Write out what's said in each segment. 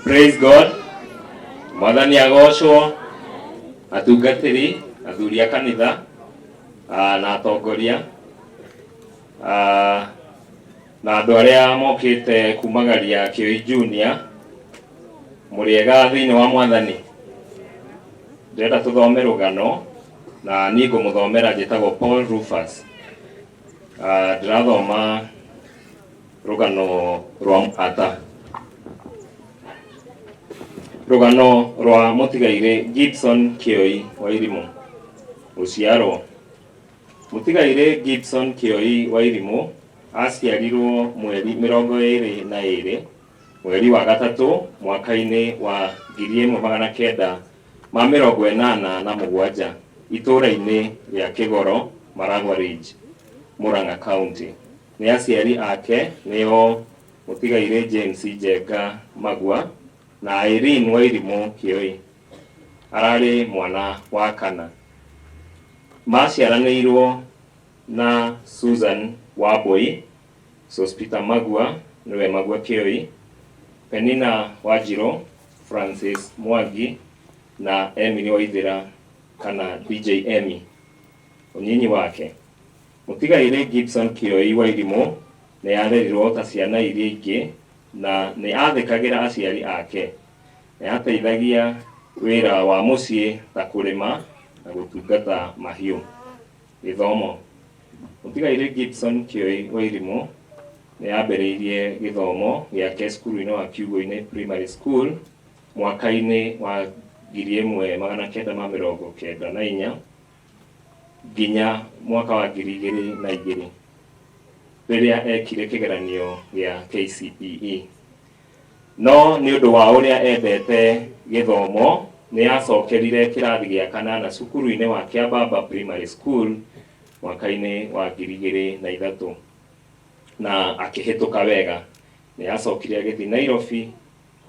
Praise God. Mwathani agocwo, atungatĩri, athuri a kanitha na atongoria na andũ arĩa mokĩte kumagaria Kĩoi Junior, mũrĩega thĩinĩ wa Mwathani. Ndĩrenda tũthome rũgano na niĩ ngũmũthomera njĩtagwo Paul Rufus. Ndĩrathoma rũgano rwa mũrata. Rũgano rwa mũtigairĩ Gibson Kĩoi Wairimũ. Gũciarwo. Mũtigairĩ Gibson Kĩoi Wairimũ aciarirwo mweri 22 mweri wa gatatũ mwaka-inĩ wa 1987 itũũra-inĩ rĩa Kĩgoro, Maragwa Ridge, Murang'a County. Nĩ aciari ake nĩo mũtigairĩ James Njenga Magua na Irene Wairimũ Kĩoi. Ararĩ mwana wa kana. Maciaranĩirwo na Susan Wambui, Sospeter Magua nĩwe Magua Kĩoi, Penina Wanjirũ, Francis Mwangi na Emily Waithĩra kana DJ Emmy. Ũnyinyi wake. Mũtigairĩ Gibson Kĩoi Wairimũ nĩ arerirwo ta ciana iria ingĩ na nĩ athĩkagĩra aciari ake. Nĩ ateithagia wĩra wa mũciĩ ta kũrĩma na gũtungata mahiũ. Gĩthomo. Mũtigairĩ Gibson Kĩoi Wairimũ nĩ ambĩrĩirie gĩthomo gĩake cukuru-inĩ wa Kiugũ-inĩ Primary School mwaka-inĩ wa 1994 nginya mwaka wa 2002 rĩrĩa ekire kĩgeranio gĩa KCPE. No nĩ ũndũ wa ũrĩa endete gĩthomo nĩ acokerire kĩrathi gĩa kanana cukuru-inĩ wa Kĩambamba Primary School mwaka-inĩ wa 2003 na akĩhĩtũka wega. Nĩ acokire agĩthiĩ Nairobi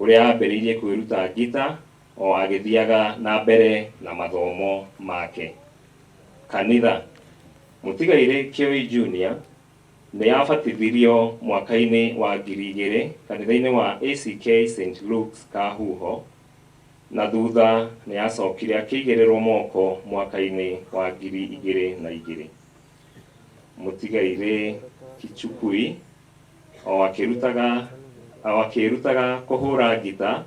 kũrĩa ambĩrĩirie kwĩruta ngita o agĩthiaga na mbere na mathomo make. Kanitha. Mũtigairĩ Kĩoi Junior nĩ abatithirio mwaka-inĩ wa 2000 kanitha-inĩ wa ACK St Luke's Kahuho na thutha nĩ acokire akĩigĩrĩrwo moko mwaka-inĩ wa 2002. Mũtigairĩ Kichukui o akĩrutaga o akĩĩrutaga kũhũra ngita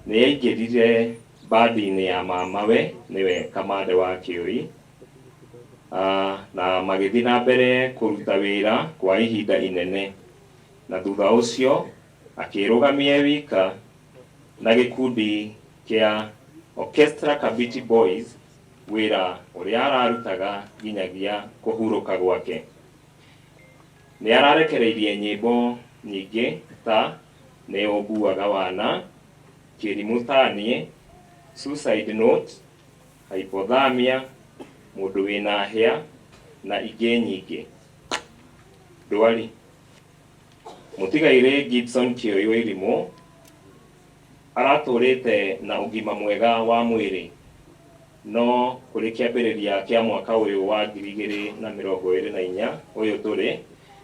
nĩ aingĩrire bandi-inĩ ya mamawe nĩwe Kamande wa Kĩoi na magĩthiĩ na mbere kũruta wĩra kwa ihinda inene na thutha ũcio akĩĩrũgamia e wika na gĩkundi kĩa Orchestra Kabiti Boys wĩra ũrĩa ararutaga nginyagia kũhurũka gwake. Nĩ ararekereirie nyĩmbo nyingĩ ta Nĩ Ũnguaga Wana, Kĩrimũ Ta Niĩ, Suicide Note, Hypothermia, Mũndũ Wĩna Hĩa na ingĩ nyingĩ. Ndwari. Mũtigairĩ Gibson Kĩoi Wairimũ aratũrĩte na ũgima mwega wa mwĩrĩ no kũrĩ kĩambĩrĩria kĩa mwaka ũyũ wa 2024 ũyũ tũrĩ,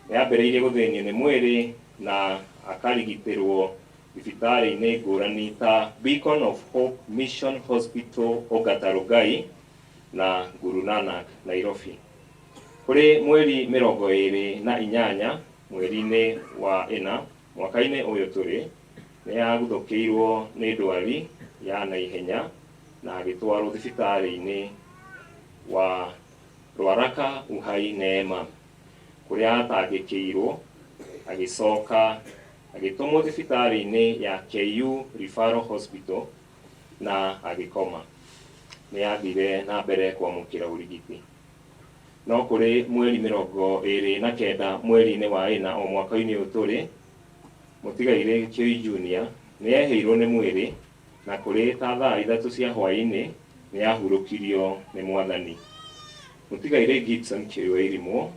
nĩ ambĩrĩirie gũthĩnio nĩ mwĩrĩ na akarigitĩrwo thibitarĩ-inĩ ngũrani ta Beacon of Hope Mission Hospital Ongata Rongai na Guru Nanak Nairobi. Kũrĩ mweri 28 mweri-inĩ wa ĩna mwaka-inĩ ũyũ tũrĩ, nĩ aguthũkĩirwo nĩ ndwari ya naihenya na agĩtwarwo thibitarĩ-inĩ wa Ruaraka Uhai Neema kũrĩa atangĩkĩirwo agĩcoka agĩtũmwo thibitarĩ-inĩ ya KU Referral Hospital na agĩkoma. Nĩ athire na mbere kwamũkĩra ũrigiti. No kũrĩ mweri 29 mweri-inĩ wa ĩna o mwaka-inĩ ũyũ tũrĩ, mũtigairĩ Kĩoi Junior nĩ ehĩirwo nĩ mwĩrĩ na kũrĩ ta thaa 3 cia hwaĩ-inĩ nĩ ahurũkirio nĩ Mwathani. Mũtigairĩ Gibson Kĩoi Wairimũ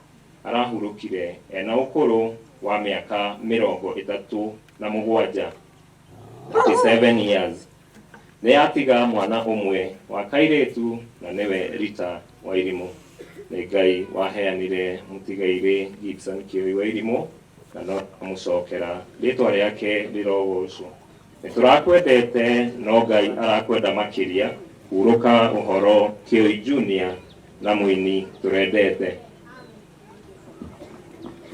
arahurũkire ena ũkũrũ wa mĩaka 37, 37 years. Nĩ atiga mwana ũmwe wa kairĩtu na nĩwe Rita Wairimũ. Nĩ Ngai waheanire mũtigairĩ Gibson Kĩoi Wairimũ na no amũcokera. Rĩtwa rĩake rĩrogocwo. Nĩ tũrakwendete no Ngai arakwenda makĩria. Hurũka ũhoro Kĩoi Junior na mũini tũrendete.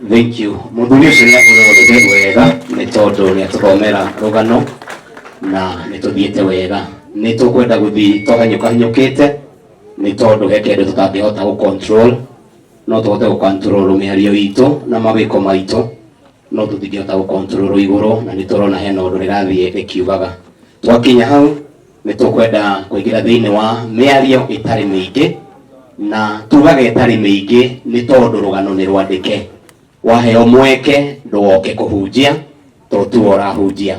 Thank you. Mũthuri ũcio nĩ ahũrwo wega nĩ tondũ nĩ atũthomera rũgano na nĩ tũthiĩte wega. Nĩ tũkwenda gũthiĩ tũhanyũkahanyũkĩte nĩ tondũ he kĩndũ tũtangĩhota gũ control, no tũhote gũ control mĩario itũ na mawĩko maitũ, no tũtingĩhota gũ control igũrũ, na nĩ tũrona hena ũndũ rĩrathiĩ rĩkiugaga. Twakinya hau nĩ tũkwenda kũingĩra thĩinĩ wa mĩario ĩtarĩ mĩingĩ, na tugaga ĩtarĩ mĩingĩ nĩ tondũ rũgano nĩ rwandĩke. Waheo mweke ndũgoke kũhunjia tondũ tiwe ũrahunjia.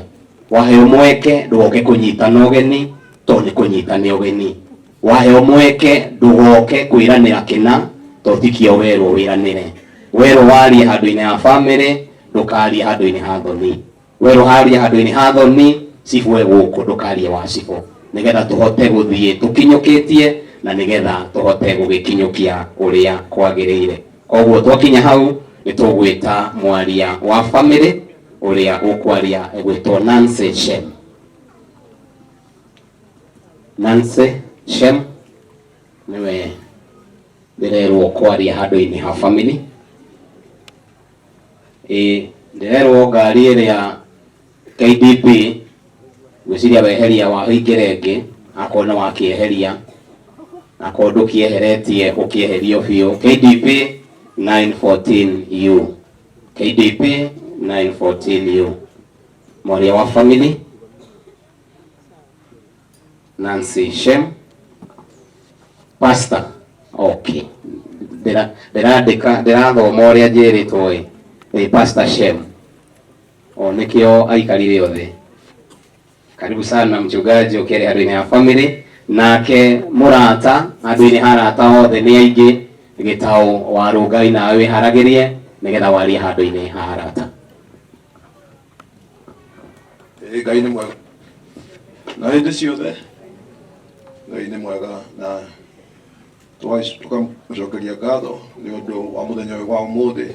Waheo mweke ndũgoke kũnyitana ũgeni tondũ nĩ kũnyitana ũgeni. Waheo mweke ndũgoke kwĩranĩra kĩna tondũ tikĩo werwo wĩranĩre. Werwo warie handũ-inĩ ha bamĩrĩ, ndũkarie handũ-inĩ ha thoni. Werwo harie handũ-inĩ ha thoni, cibũ we gũkũ ndũkarie wa cibũ, nĩgetha tũhote gũthiĩ tũkinyũkĩtie na nĩgetha tũhote gũgĩkinyũkia ũrĩa kwagĩrĩire. Koguo twakinya hau nĩ tũgwĩta mwaria wa bamĩrĩ ũrĩa ũkwaria egwĩtwo Nancy Shem. Nancy Shem nĩwe ndĩrerwo kwaria handũ-inĩ ha bamĩrĩ. Ĩ ndĩrerwo ngari ĩrĩa KDP gwĩciria weheria wa ũingĩre ĩngĩ, akorwo nĩ wakĩeheria, akorwo ndũkĩeheretie ũkĩeherio biũ. KDP 914U, KDP 914U, mwaria wa family Nancy Shem, pastor. Okay, ndĩrandĩka, ndĩrathoma ũrĩa njĩrĩtwo. Ĩ Pastor Shem, o nĩkĩo aikarire othe. Karibu sana mchungaji, ũkĩaria handũ-inĩ ha family. Nake mũrata handũ-inĩ ha arata othe nĩ aingĩ, Gĩtaũ wa Rũngai, nawe wĩharagĩrie nĩgetha warie handũ-inĩ ha arata. Ĩĩ, Ngai nĩ mwega na hĩndĩ ciothe. Ngai nĩ mwega na tũkamũcokeria ngatho nĩ ũndũ wa mũthenya ũyũ wa ũmũthĩ.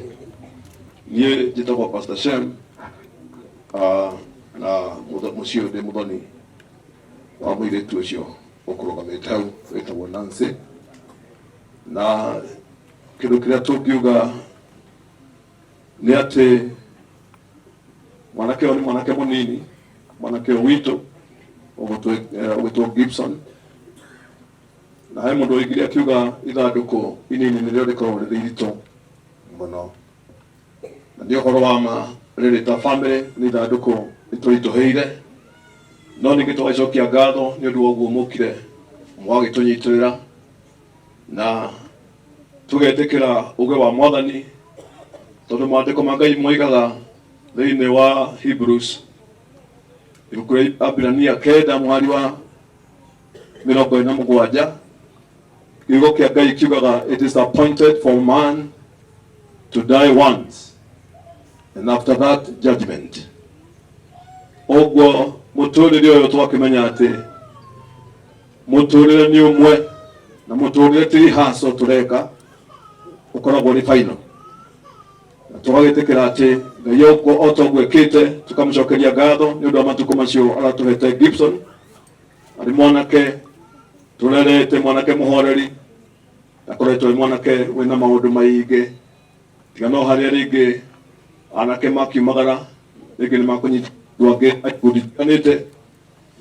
Niĩ njĩtagwo Pastor Shem, na mũciĩ ũyũ ndĩ mũthoni wa mũirĩtu ũcio ũkũrũgamĩte hau wĩtagwo Nancy. Na kĩndũ kĩrĩa tũngiuga nĩ atĩ mwanake ũyũ nĩ mwanake mũnini, mwanake ũyũ witũ ũgwĩtwo Gibson. Na he mũndũ oigire akiuga ithandũkũ inini nĩrĩo rĩkoragwo rĩrĩ iritũ mũno, na nĩ ũhoro wa ma. Rĩrĩ ta family nĩ ithandũkũ rĩtũritũhĩire, no ningĩ tũgacokia ngatho nĩ ũndũ wa ũguo mũkire mũgagĩtũnyitĩrĩra na tũgetĩkĩra uge wa Mwathani, tondũ maandĩko ma Ngai moigaga thĩinĩ wa Hebrews, ibuku rĩa Abirania 9 mũhari wa 47, kiugo kĩa Ngai kiugaga, "It is appointed for man to die once, and after that judgment." Ũguo mũtũrĩre ũyũ twakĩmenya atĩ mũtũrĩre nĩ ũmwe, na mũtũrĩre ti rehearsal tũreka, ũkoragwo ũrĩ final. Na tũgagĩtĩkĩra atĩ Ngai o ta ũguo ekĩte, tũkamũcokeria ngatho nĩ ũndũ wa matukũ macio aratũhete Gibson arĩ mwanake tũrerete, mwanake mũhoreri, akoretwo arĩ mwanake wĩna maũndũ maingĩ, tiga no harĩa rĩngĩ anake makiumagara, rĩngĩ nĩ makũnyita andũ angĩ a ikundi itiganĩte,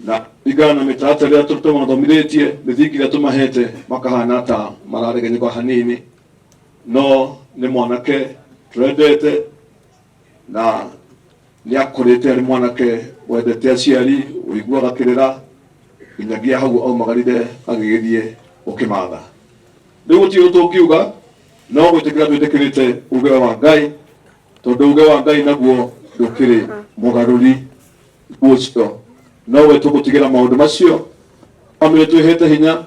na ringana na mĩtaratara ĩrĩa tũmathomithĩtie, mĩthingi ĩrĩa tũmahete, makahana ta mararegenyũka hanini. No nĩ mwanake tũrendete na nĩ akũrĩte arĩ mwanake wendete aciari, ũiguaga kĩrĩra nginyagia hau aumagarire agĩgĩthiĩ gũkĩmatha. Rĩu gũtirĩ ũndũ tũngiuga no gwĩtĩkĩra twĩtĩkĩrĩte uge wa Ngai, tondũ uge wa Ngai naguo ndũkĩrĩ mũgarũri. Ũcio nowe tũgũtigĩra maũndũ macio. Bamĩrĩ twĩhĩte hinya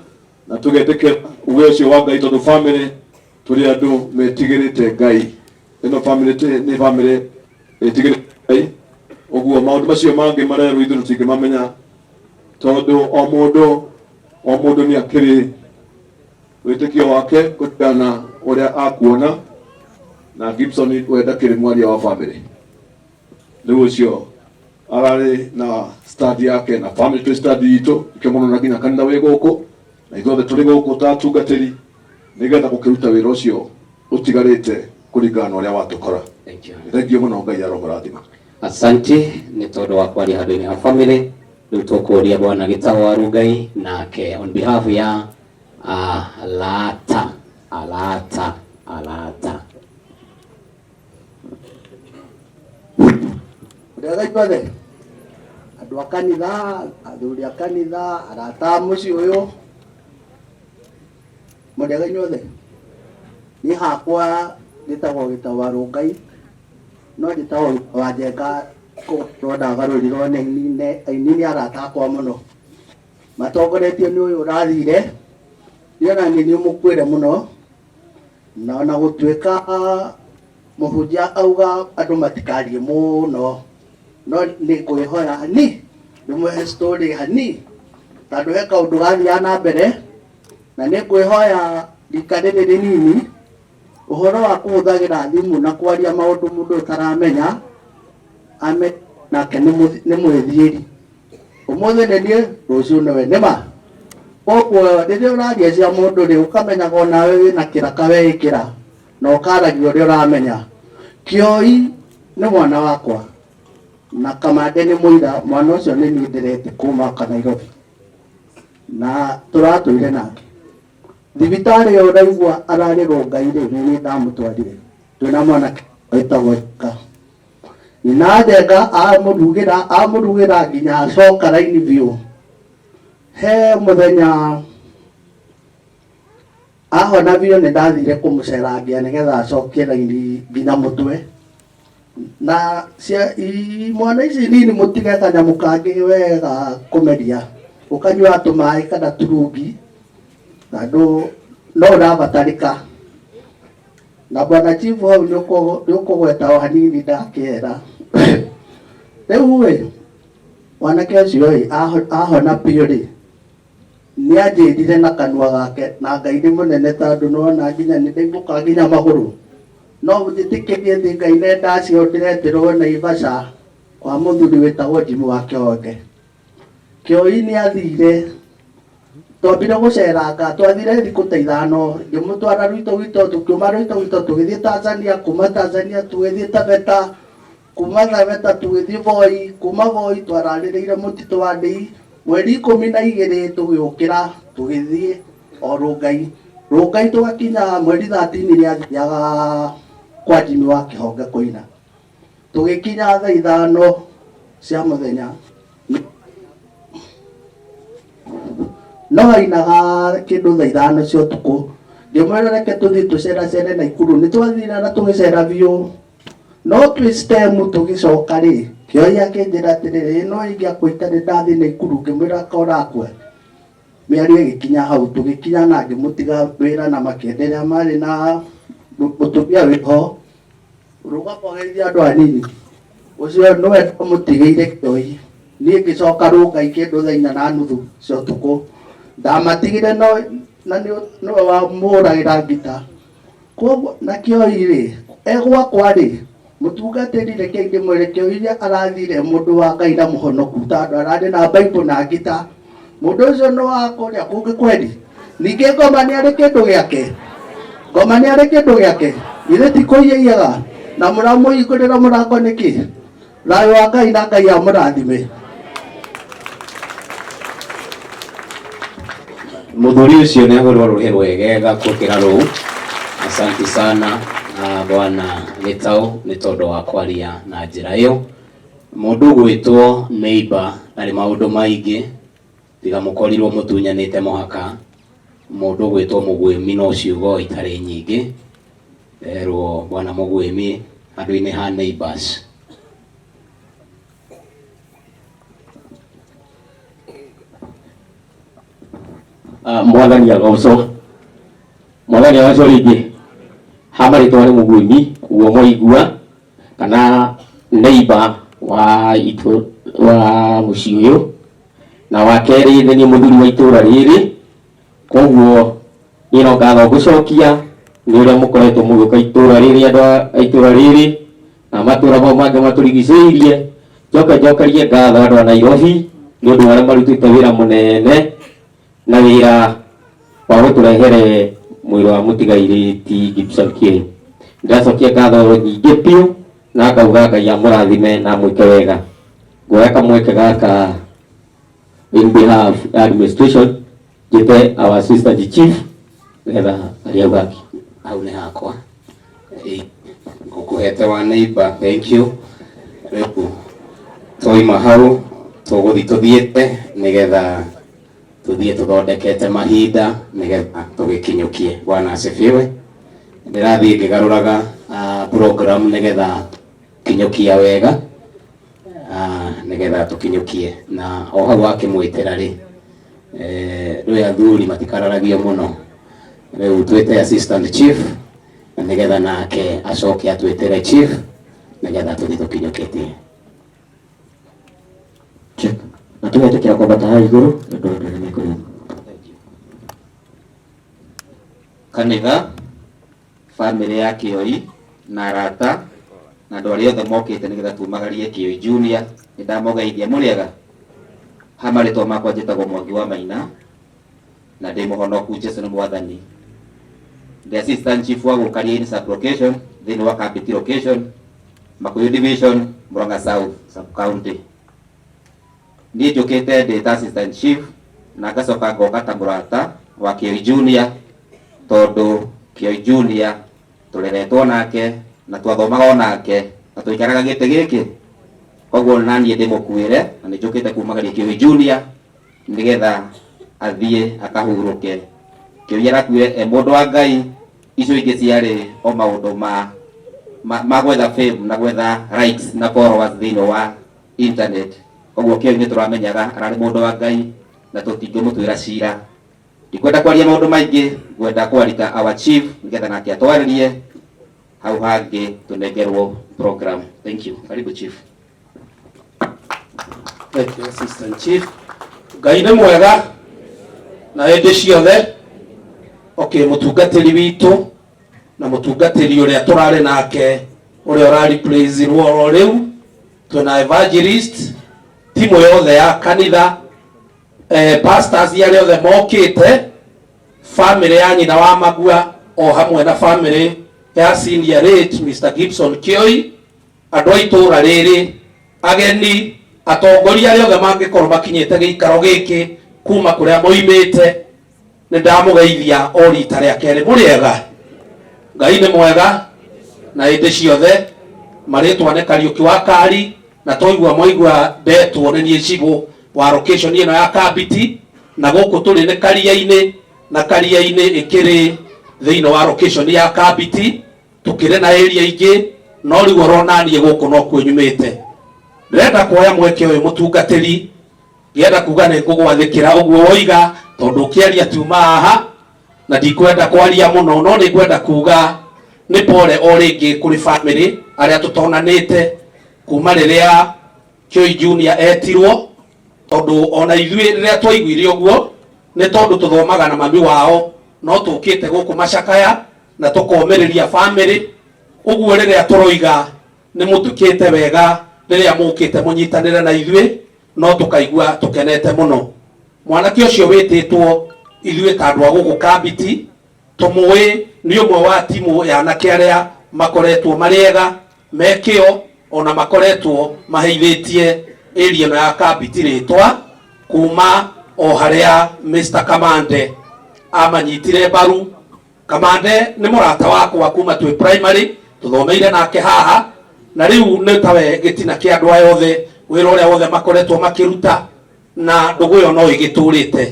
na tũgetĩkĩra uge ũcio wa Ngai, tondũ bamĩrĩ tũrĩ andũ metigĩrĩte Ngai. Ĩno bamĩrĩ nĩ bamĩrĩ ĩtigĩrĩte Ngai. Ũguo maũndũ macio mangĩ marerwo ithuĩ tũtingĩmamenya, tondũ o mũndũ o mũndũ nĩ akĩrĩ wĩtĩkio wake kũringana na ũrĩa akuona. Na Gibson we ndakĩrĩ mwaria wa bamĩrĩ. Rĩu ũcio Ararĩ na stand yake na family twĩ stand itũ ikĩo mũno na nginya kanitha wĩ gũkũ na ithuothe tũrĩ gũkũ ta atungatĩri nĩgetha gũkĩruta wĩra ũcio ũtigarĩte kũringana na ũrĩa watũkora. Thank you. Thengiũ mũno, Ngai aromũrathima. Asante nĩ tondũ wa kwaria handũ-inĩ ha family. Rĩu tũkũria bwana Gĩtaũ wa Rungai nake on behalf ya alata alata alata. Ũrĩa ithuothe andũ a kanitha, athuri a kanitha, arata a mũciĩ ũyũ, mũrĩega inyuothe. Niĩ hakwa njĩtagwo Gĩtaũ wa Rũngai, no njĩtagwo Gĩtaũ wa Njenga kũgarũrwo ndagarũrirwo nĩ aini nĩ arata akwa mũno, matongoretio nĩ ũyũ ũrathire. Niĩ ona nĩ niĩ mũkuĩre mũno, na ona gũtuĩka mũhunjia auga andũ matikarie mũno, no nĩ ngwĩhoya hani ndĩmũhe story hani, tondũ he kaũndũ gathiaga na mbere, na nĩ ngwĩhoya rika rĩrĩ rĩnini ũhoro wa kũhũthagĩra thimũ na kwaria maũndũ mũndũ ũtaramenya ame nake nĩ mwĩthiĩri. Ũmũthĩ nĩ niĩ, rũciũ nĩwe nĩma. Koguo rĩrĩa ũraria cia mũndũ rĩ, ũkamenyaga onawe wĩna kĩraka weĩkĩra na ũkaragia ũrĩa ũramenya. Kĩoi nĩ mwana wakwa na Kamande nĩ mũira, mwana ũcio nĩ niĩ ndĩrete kuma Nairobi na tũratũire nake thibitarĩ ĩyo ũraigua ararĩ Rũngai rĩ, nĩ niĩ ndamũtwarire twĩna mwanake wĩtagwo Njenga. Nyina Njenga amũrugĩra amũrugĩra nginya acoka raini biũ. He mũthenya ahona biũ nĩ ndathire kũmũcerangia nĩgetha acokie raini nginya mũtwe. Na cia mwana ici nini mũtige kanyamũ kangĩ wega kũmeria, ũkanyua tũmaĩ kana turungi, tondũ no ũrabatarĩka. Na bwana chief hau nĩ ũkũgweta o hanini ndakĩera. Rĩu ĩ mwanake ũcio ĩ ahona biũ rĩ, nĩ anjĩrire na kanua gake, na Ngai nĩ mũnene tondũ nĩwona nginya nĩ ndaimũka nginya magũrũ. No njĩtĩkĩrie thĩ Ngai nenda acio ndĩretĩrwo Naivasha kwa mũthuri wĩtagwo Jimmy wa Kĩonge. Kĩoi nĩ athire, twambire gũceranga, twathire thikũ ta 5, ngĩmũtwara Rwito Gwitũ, tũkiuma Rwito Gwitũ tũgĩthiĩ Tanzania, kuma Tanzania tũgĩthiĩ Taveta, kuma Taveta tũgĩthiĩ Voi, kuma Voi twararĩrĩire mũtitũ wa Ndĩi, mweri 12 tũgĩũkĩra tũgĩthiĩ o Rũngai. Rũngai tũgakinya mweri 13 nĩ athiaga kwa Jimmy wa Kĩhonge kũina. Tũgĩkinya thaa 5 cia mũthenya, no ainaga kĩndũ thaa 5 cia ũtukũ. Ngĩmwĩra reke tũthiĩ tũceracere Naikuru, nĩ twathire na tũgĩcera biũ, no twĩ stem tũgĩcoka rĩ, Kĩoi akĩnjĩra atĩrĩrĩ, no ingĩakua itarĩ ndathiĩ Naikuru. Ngĩmwĩra ka ũrakua. Mĩario ĩgĩkinya hau, tũgĩkinya na ngĩmũtiga wĩra na makĩenderea marĩ na mũtumia wĩho. Rũgama ũgeithie andũ anini. Ũcio nĩwe ndamũtigĩire Kĩoi. Niĩ ngĩcoka Rũngai kĩndũ thaa 4:30 cia ũtukũ. Ndamatigire no na nĩwe wamũhũragĩra ngita. Koguo na Kĩoi rĩ, e gwakwa rĩ, mũtungatĩri reke ndĩmwĩre Kĩoi arathire mũndũ wa Ngai na mũhonoku, tondũ ararĩ na Bible na ngita. Mũndũ ũcio nĩ wa kũrĩa kũngĩ kweri. Ningĩ ngoma nĩ arĩ kĩndũ gĩake. Ngoma nĩ arĩ kĩndũ gĩake. Githĩ ti kũiyaiyaga? Na mũramũhingũrĩra mũrango nĩkĩ? Thayũ wa Ngai na Ngai amũrathime. Mũthuri ũcio nĩ ahũrwo rũhĩ rwegega gũkĩra rũu. Asante sana bwana Gĩtaũ nĩ tondũ wa kwaria na njĩra ĩyo. Mũndũ ũgwĩtwo neighbor ndarĩ maũndũ maingĩ, tiga mũkorirwo mũtunyanĩte mũhaka. Mũndũ ũgwĩtwo mũgwĩmi no ciugo itarĩ nyingĩ. Erwo bwana mũgwĩmi handũ-inĩ ha neighbors. Mwathani agocwo, Mwathani agocwo rĩngĩ. Ha marĩtwa nĩ mũgwĩmi ũguo mwaigua, kana neighbor wa itũ wa mũciĩ ũyũ, na wa kerĩ nĩ niĩ mũthuri wa itũra rĩrĩ. Koguo niĩ no ngatho ngũcokia nĩ ũrĩa mũkoretwo mũgĩũka itũra rĩrĩ, andũ a itũra rĩrĩ na matũra mau mangĩ matũrigicĩirie. Njoke njokerie ngatho andũ a Nairobi nĩ ũndũ wa arĩa marutĩte wĩra mũnene na wĩra wa gũtũrehere mwĩrĩ wa mũtigairĩ ti Gibson Kioi. Ndĩracokia ngatho nyingĩ biũ na ngauga Ngai amũrathime na amwĩke wega. Nguoya kamweke gaka in behalf ya administration njĩte our assistant chief nĩgetha arĩa auga hau nĩ hakwa. Ngũkũhete wa neighbor, thank you. Rĩu twaima hau tũgũthiĩ tũthiĩte nĩgetha tũthiĩ tũthondekete mahinda nĩgetha tũgĩkinyũkie. Bwana asifiwe. Ndĩrathiĩ ngĩgarũraga program nĩgetha kinyũkia wega, nĩgetha tũkinyũkie. Na o hau wakĩmwĩtĩra rĩ, rĩu athuri matikararagio mũno. Rĩu twĩte assistant chief na nĩgetha nake acoke atwĩtĩre chief nĩgetha tũthiĩ tũkinyũkĩtie. Check. Na tũgetĩkĩra kwambata haha igũrũ nĩ ũndũ wa andũ arĩa me kũrĩa. Kanitha, bamĩrĩ ya Kĩoi na arata na andũ arĩa othe mokĩte nĩgetha tumagarie Kĩoi Junior, nĩ ndamũgeithia. Mũrĩega? Ha marĩtwa makwa njĩtagwo Mwangi wa Maina na ndĩ mũhonoku, Jesu nĩ mwathani. Ndĩ assistant chief wa Gũkaria-inĩ sub location thĩinĩ wa Kambiti location, Makuyu division, Murang'a South sub county. Niĩ njũkĩte ndĩ ta assistant chief na ngacoka ngoka ta mũrata wa Kĩoi Junior, tondũ Kĩoi Junior tũreretwo nake na twathomaga o nake na tũikaraga gĩtĩ gĩkĩ, koguo na niĩ ndĩmũkuĩre na nĩ njũkĩte kumagaria Kĩoi Junior nĩgetha athiĩ akahurũke. Kĩoi arakuire e mũndũ wa Ngai, icio ingĩ ciarĩ o maũndũ ma gwetha fame na gwetha likes na followers thĩinĩ wa internet. Koguo Kĩoi nĩ tũramenyaga ararĩ mũndũ wa Ngai na tũtingĩmũtuĩra cira. Ndikwenda kwaria maũndũ maingĩ, ngwenda kwarika our chief nĩgetha nake atwarĩrie hau hangĩ tũnengerwo program. Thank you. Karibu chief. Thank you, assistant chief. Ngai nĩ mwega na hĩndĩ ciothe. Okay, mũtungatĩri witũ na mũtungatĩri ũrĩa tũrarĩ nake ũrĩa ũra replace rwo oro rĩu, twĩna evangelist, timu yothe ya kanitha, pastors arĩa othe mokĩte, family ya nyina wa Magua o hamwe na family ya senior late Mr Gibson Kioi, andũ a itũũra rĩrĩ, ageni, atongoria arĩa othe mangĩkorwo makinyĩte gĩikaro gĩkĩ kuma kũrĩa moimĩte, nĩ ndamũgeithia o rita rĩa kerĩ. Mũrĩega? Ngai nĩ mwega na hĩndĩ ciothe. Marĩtwa nĩ Kariũki wa Kari, na twaigua mwaigua ndetwo nĩ niĩ cibũ wa location ĩno ya Kambiti, na gũkũ tũrĩ nĩ Karia-inĩ, na Karia-inĩ ĩkĩrĩ thĩinĩ wa location ya Kambiti, tũkĩrĩ na area ingĩ, no rĩu orona niĩ gũkũ no kuo nyumĩte. Ndĩrenda kuoya mweke ũyũ mũtungatĩri, ngĩenda kuga nĩ ngũgwathĩkĩra ũguo woiga, tondũ ũkĩaria tiuma haha na ndikwenda kwaria mũno, no nĩ ngwenda kuga nĩ pole o rĩngĩ kũrĩ family arĩa tũtonanĩte kuma rĩrĩa Kĩoi Junior etirwo, tondũ ona ithuĩ rĩrĩa twaiguire ũguo nĩ tondũ tũthomaga na mami wao, no tũkĩte gũkũ macakaya na tũkomĩrĩria family. Ũguo rĩrĩa tũroiga nĩ mũtukĩte wega rĩrĩa mũkĩte mũnyitanĩre na ithuĩ, no tũkaigua tũkenete mũno. Mwanake ũcio wĩtĩtwo ithuĩ ta andũ a gũkũ Kambiti tũmũĩ nĩ ũmwe wa timu ya anake arĩa makoretwo marĩ ega, me kĩo, ona makoretwo maheithĩtie area ĩno ya Kambiti rĩtwa kuma o harĩa Mr Kamande amanyitire mbaru. Kamande nĩ mũrata wakwa kuma twĩ primary, tũthomeire nake haha, na rĩu nĩ tawe gĩtina kĩa andũ aya othe, wĩra ũrĩa wothe makoretwo makĩruta, na ndũgũ ĩyo no ĩgĩtũrĩte.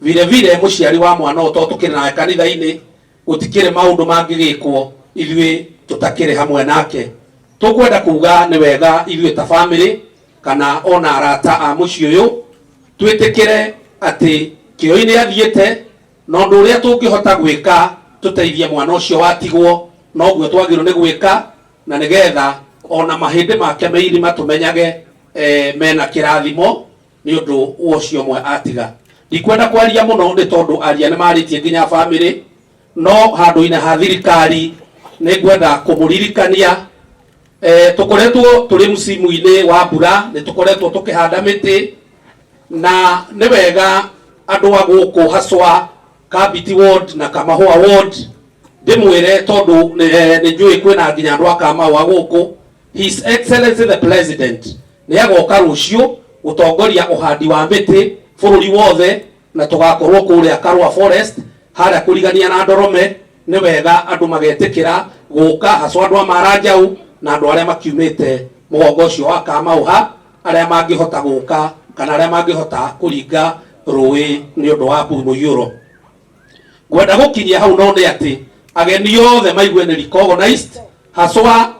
Vile vile mũciari wa mwana ũyũ tondũ tũkĩrĩ nake kanitha-inĩ, gũtikĩrĩ maũndũ mangĩgĩkwo ithuĩ tũtakĩrĩ hamwe nake. Tũkwenda kuga nĩ wega ithuĩ ta family kana ona arata a mũciĩ ũyũ twĩtĩkĩre atĩ Kĩoi nĩ athiĩte, na ũndũ ũrĩa tũngĩhota gwĩka tũteithie mwana ũcio watigwo noguo twagĩrĩirwo nĩ gwĩka, na nĩgetha ona mahĩndĩ make me irima tũmenyage mena kĩrathimo nĩ ũndũ wa ũcio ũmwe atiga. Ndikwenda kwaria mũno nĩ tondũ aria nĩ marĩtie nginya family, no handũ-inĩ ha thirikari nĩ ngwenda kũmũririkania. Tukoretwo turi musimu-ini wa mbura, ni tukoretwo tukihanda miti, na ni wega andu a guku haswa Kabiti ward na Kamahua ward ndimwire tondu ni njui kwina nginya andu a Kamahua guku. His Excellency the President ni agoka rucio gutongoria uhandi wa miti bururi wothe, na tugakorwo kuria Karua Forest haria kurigania na Ndorome. Ni wega andu magetikira guka haswa andu a Maranjau na andu aria makiumite mugongo ucio wa Kamauha, aria mangihota guka kana aria mangihota kuringa rui ni undu wa mũiyũro. Ngwenda gukinyia hau no ni ati ageni othe maigue ni recognized haswa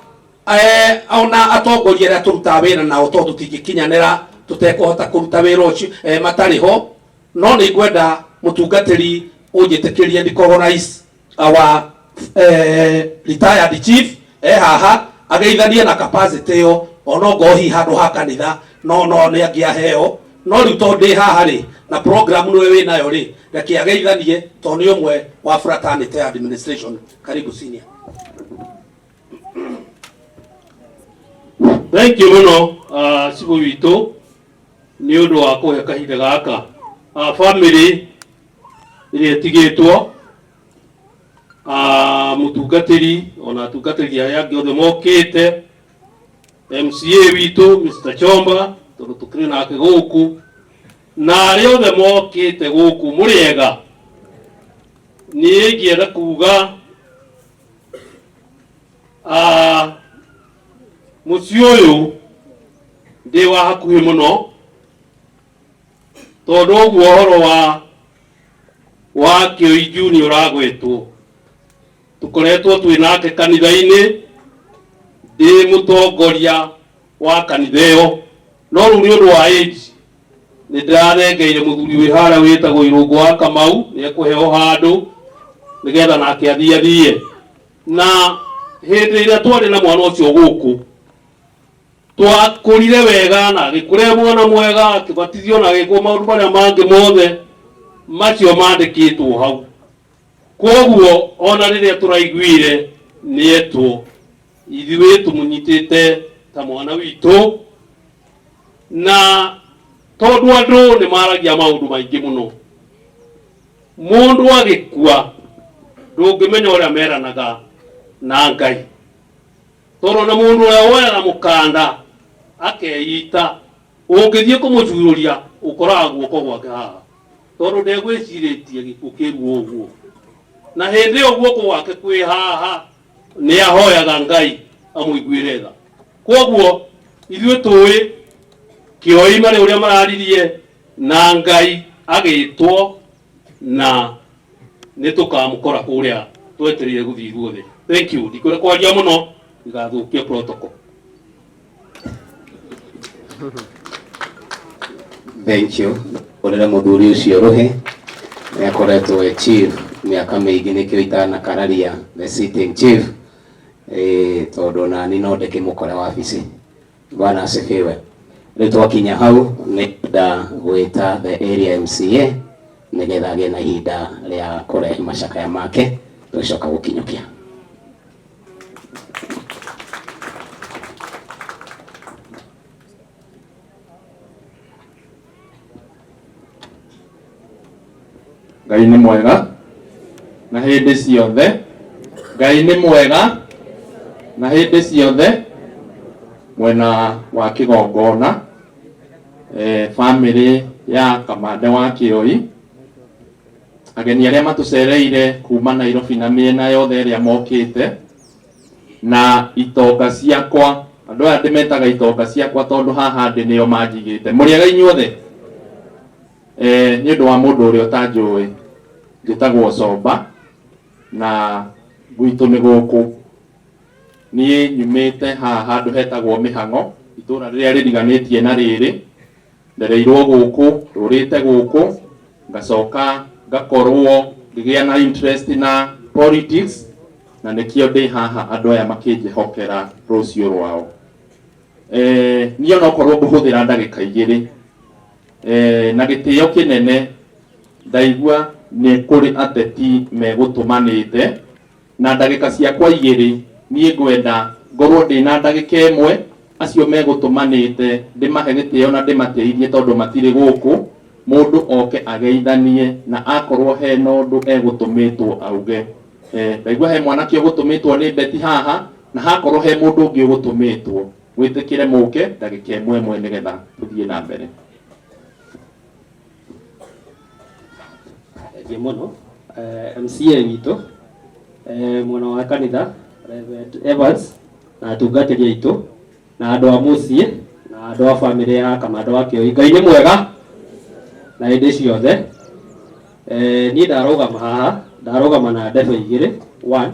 ona atongoria aria turutaga wira nao, tondu tutingĩkinyanĩra tutekũhota kũruta wĩra ũcio matarĩ ho. No nĩ ngwenda mũtungatĩri ũnjĩtĩkĩrie recognize our retired chief haha ageithanie na capacity ĩyo, ona ongorwo hihi handũ ha kanitha no nĩ angĩaheo, no rĩu tondũ ndĩ haha rĩ na program nĩwe wĩ nayo rĩ, reke ageithanie tondũ nĩ ũmwe wa fraternity administration. Karibu senior. Thank you muno cibũ witũ nĩ ũndũ wa kũhe kahinda gaka. Family ĩrĩa ĩtigĩtwo, mũtungatĩri ona atungatĩri arĩa angĩ othe mokĩte, MCA witũ Mr. Chomba tondũ tũkĩrĩ nake gũkũ, na arĩa othe mokĩte gũkũ mũrĩega. Niĩ ingĩenda kuga mũciĩ ũyũ ndĩ wa hakuhĩ mũno, tondũ ũguo ũhoro wa Kĩoi Junior ũragwetwo, tũkoretwo twĩ nake kanitha-inĩ, ndĩ mũtongoria wa kanitha ĩyo, no rĩu nĩ ũndũ wa age nĩ ndĩrathengeire mũthuri wĩ harĩa wĩtagwo Irũngũ wa Kamau, nĩ ekũheo handũ nĩgetha nake athiĩ athiĩ. Na hĩndĩ ĩrĩa twarĩ na mwana ũcio gũkũ twakũrire wega na agĩkũra mwana mwega, akĩbatithio na agĩkwo maũndũ marĩa mangĩ mothe macio mandĩkĩtwo hau. Koguo ona rĩrĩa tũraiguire nĩetwo, ithuĩ tũmũnyitĩte ta mwana witũ, na tondũ andũ nĩ maragia maũndũ maingĩ mũno, mũndũ agĩkua ndũngĩmenya ũrĩa meranaga na Ngai, tondũ na mũndũ ũrĩa woyaga mũkanda akeita, ũngĩthiĩ kũmũcuurũria ũkoraga guoko gwake haha, tondũ ndegwĩcirĩtie gĩkuũ kĩruo ũguo. Na hĩndĩ ĩyo guoko gwake kwĩ haha nĩ ahoyaga Ngai amũiguĩre tha. Koguo ithuĩ tũĩ Kĩoi marĩ ũrĩa mararirie na Ngai agĩtwo, na nĩ tũkamũkora kũrĩa twetereire gũthiĩ ithuothe. Thank you. Ndikwenda kwaria mũno ndigathũkie protocol. Thank you. Ũrĩre mũthuri ũcio Rũhĩ nĩ akoretwo e chief mĩaka mĩingĩ, nĩkĩo itanakararia the sitting chief, tondũ nani no ndĩkĩmũkore wabici. Bwana asifiwe. Rĩu twakinya hau nĩ nda gwĩta the area MCA nĩgetha agĩe na ihinda rĩa kũrehe macakaya make, tũgĩcoka gũkinyũkia. Ngai nĩ mwega na hĩndĩ ciothe, Ngai nĩ mwega na hĩndĩ ciothe. Mwena wa kĩgongona, family ya Kamande wa Kĩoi, ageni arĩa matũcereire kuma Nairobi na mĩena yothe ĩrĩa mokĩte, na itonga ciakwa, andũ aya ndĩmetaga itonga ciakwa tondũ haha ndĩ nĩo manjigĩte. Mũrĩega inyuothe? Nĩ ũndũ wa mũndũ ũrĩa ũtanjũĩ, njĩtagwo Comba na gwitũ nĩ gũkũ. Niĩ nyumĩte haha handũ hetagwo Mĩhang'o, itũra rĩrĩa rĩriganĩtie na rĩrĩ. Ndereirwo gũkũ, ndũrĩte gũkũ, ngacoka ngakorwo ngĩgĩa na interest na politics, na nĩkĩo ndĩ haha andũ aya makĩnjĩhokera rũciũ rwao. Niĩ onokorwo ngũhũthĩra ndagĩka igĩrĩ, na gĩtĩo kĩnene ndaigua nĩ kũrĩ ateti megũtũmanĩte, na ndagĩka ciakwa igĩrĩ niĩ ngwenda Ngorwo ndĩna ndagĩka ĩmwe, acio megũtũmanĩte ndĩmahe gĩtĩo na ndĩmatĩithie tondũ matirĩ gũkũ, mũndũ oke ageithanie na akorwo hena ũndũ egũtũmĩtwo auge. Ndaigua he mwanake ũgũtũmĩtwo nĩ Betty haha, na hakorwo he mũndũ ũngĩ ũgũtũmĩtwo, mwĩtĩkĩre mũke ndagĩka ĩmwe ĩmwe nĩgetha tũthiĩ na mbere. Thengiũ mũno MCA witũ mwena wa kanitha Reverend Evans na atungatĩri aitũ na andũ a mũciĩ na andũ a bamĩrĩ ya Kamanda wa Kĩoi. Ngai nĩ mwega na hĩndĩ ciothe. Niĩ ndarũgama haha ndarũgama na ndebe igĩrĩ. One,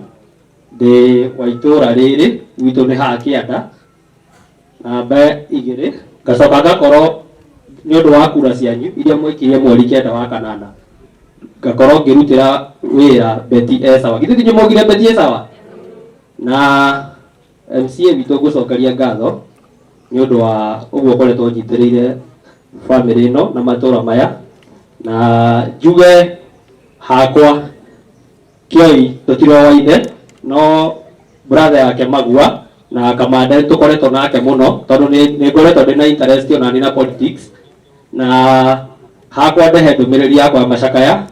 ndĩ wa itũra rĩrĩ gwitũ nĩ haha kĩanda. Namba igĩrĩ, ngacoka ngakorwo nĩ ũndũ wa kura cianyu iria mwaikirie mweri 9 wa kanana, ngakorwo ngĩrutĩra wĩra Betty Esawa. Githĩ ti inyuĩ mwaugire Betty Esawa? Na MCA witũ ngũcokeria ngatho nĩ ũndũ wa ũguo ũkoretwo ũnyitĩrĩire bamĩrĩ ĩno na matũra maya, na njuge hakwa Kĩoi tũtirowaine no brother yake Magua na Kamande nĩ tũkoretwo nake mũno tondũ nĩ ngoretwo ndĩ na interest ona niĩ na politics, na hakwa ndehe ndũmĩrĩri yakwa ya macakaya.